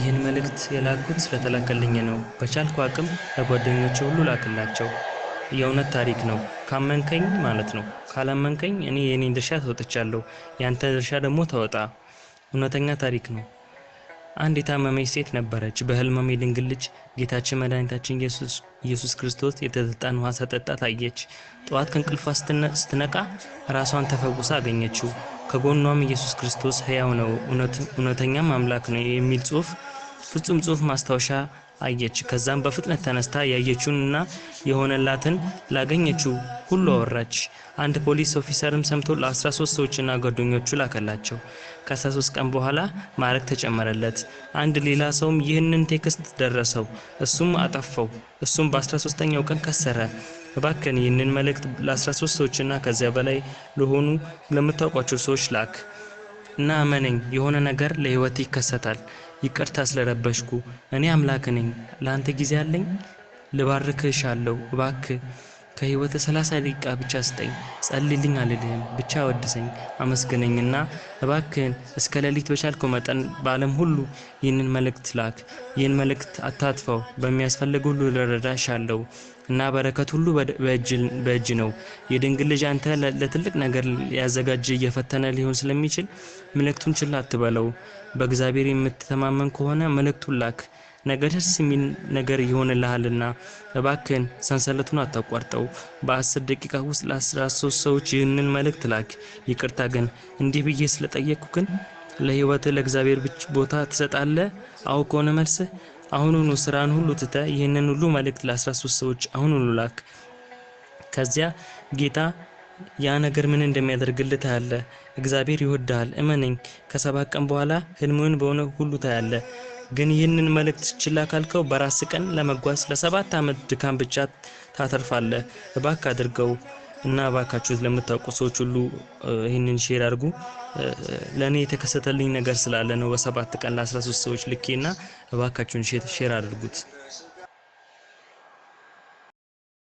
ይህን መልእክት የላኩት ስለተላከልኝ ነው። በቻልኩ አቅም ለጓደኞቼ ሁሉ ላክላቸው። የእውነት ታሪክ ነው። ካመንከኝ ማለት ነው። ካላመንከኝ እኔ የኔን ድርሻ ተወጥቻለሁ፣ ያንተ ድርሻ ደግሞ ተወጣ። እውነተኛ ታሪክ ነው። አንድ የታመመች ሴት ነበረች። በህልሟም የድንግል ልጅ ጌታችን መድኃኒታችን ኢየሱስ ክርስቶስ የተጠጣን ውሃ ሰጠጣ ታየች። ጠዋት ከእንቅልፏ ስትነቃ ራሷን ተፈውሳ አገኘችው። ከጎኗም ኢየሱስ ክርስቶስ ሕያው ነው፣ እውነተኛም አምላክ ነው የሚል ጽሑፍ ፍጹም ጽሑፍ ማስታወሻ አየች። ከዛም በፍጥነት ተነስታ ያየችውንና የሆነላትን ላገኘችው ሁሉ አወራች። አንድ ፖሊስ officer ም ሰምቶ ለ13 ሰዎችና ጓደኞቹ ላከላቸው። ከ13 ቀን በኋላ ማዕረግ ተጨመረለት። አንድ ሌላ ሰውም ይህንን text ደረሰው፣ እሱም አጠፋው። እሱም በ13ኛው ቀን ከሰረ። እባክን ይህንን መልእክት ለ13 ሰዎችና ከዚያ በላይ ለሆኑ ለምታውቋቸው ሰዎች ላክ እና እመነኝ፣ የሆነ ነገር ለህይወት ይከሰታል። ይቅርታ ስለረበሽኩ። እኔ አምላክ ነኝ። ለአንተ ጊዜ አለኝ። ልባርክህ እሻለሁ። እባክህ ከህይወት 30 ደቂቃ ብቻ ስጠኝ። ጸልይልኝ አልልህም፣ ብቻ ወድሰኝ፣ አመስግነኝና እባክህን እስከ ሌሊት በቻልከው መጠን በዓለም ሁሉ ይህንን መልእክት ላክ። ይህን መልእክት አታጥፈው። በሚያስፈልግ ሁሉ ልረዳህ እሻለሁ እና በረከት ሁሉ በእጅ ነው። የድንግል ልጅ አንተ ለትልቅ ነገር ያዘጋጀ እየፈተነ ሊሆን ስለሚችል መልእክቱን ችላ አትበለው። በእግዚአብሔር የምትተማመን ከሆነ መልእክቱን ላክ። ነገ ደስ የሚል ነገር ይሆንልሃልና እባክህን ሰንሰለቱን አታቋርጠው። በ10 ደቂቃ ውስጥ ለ13 ሰዎች ይህንን መልእክት ላክ። ይቅርታ ግን እንዲህ ብዬ ስለጠየቅኩ ግን ለህይወትህ ለእግዚአብሔር ቦታ ትሰጣለህ? አዎ ከሆነ መልስህ አሁኑኑ ስራን ሁሉ ትተህ ይህንን ሁሉ መልእክት ለ13 ሰዎች አሁኑኑ ላክ። ከዚያ ጌታ ያ ነገር ምን እንደሚያደርግልህ ታያለህ። እግዚአብሔር ይወድሃል፣ እመነኝ። ከ7 ቀን በኋላ ህልምህን በሆነ ሁሉ ታያለህ። ግን ይህንን መልእክት ችላ ካልከው በራስ ቀን ለመጓዝ ለ7 ዓመት ድካም ብቻ ታተርፋለህ። እባክህ አድርገው እና እባካችሁ ለምታውቁ ሰዎች ሁሉ ይህንን share አድርጉ። ለእኔ የተከሰተልኝ ነገር ስላለ ነው በ7 ቀን ለ13 ሰዎች ልኬና እባካችሁን share አድርጉት።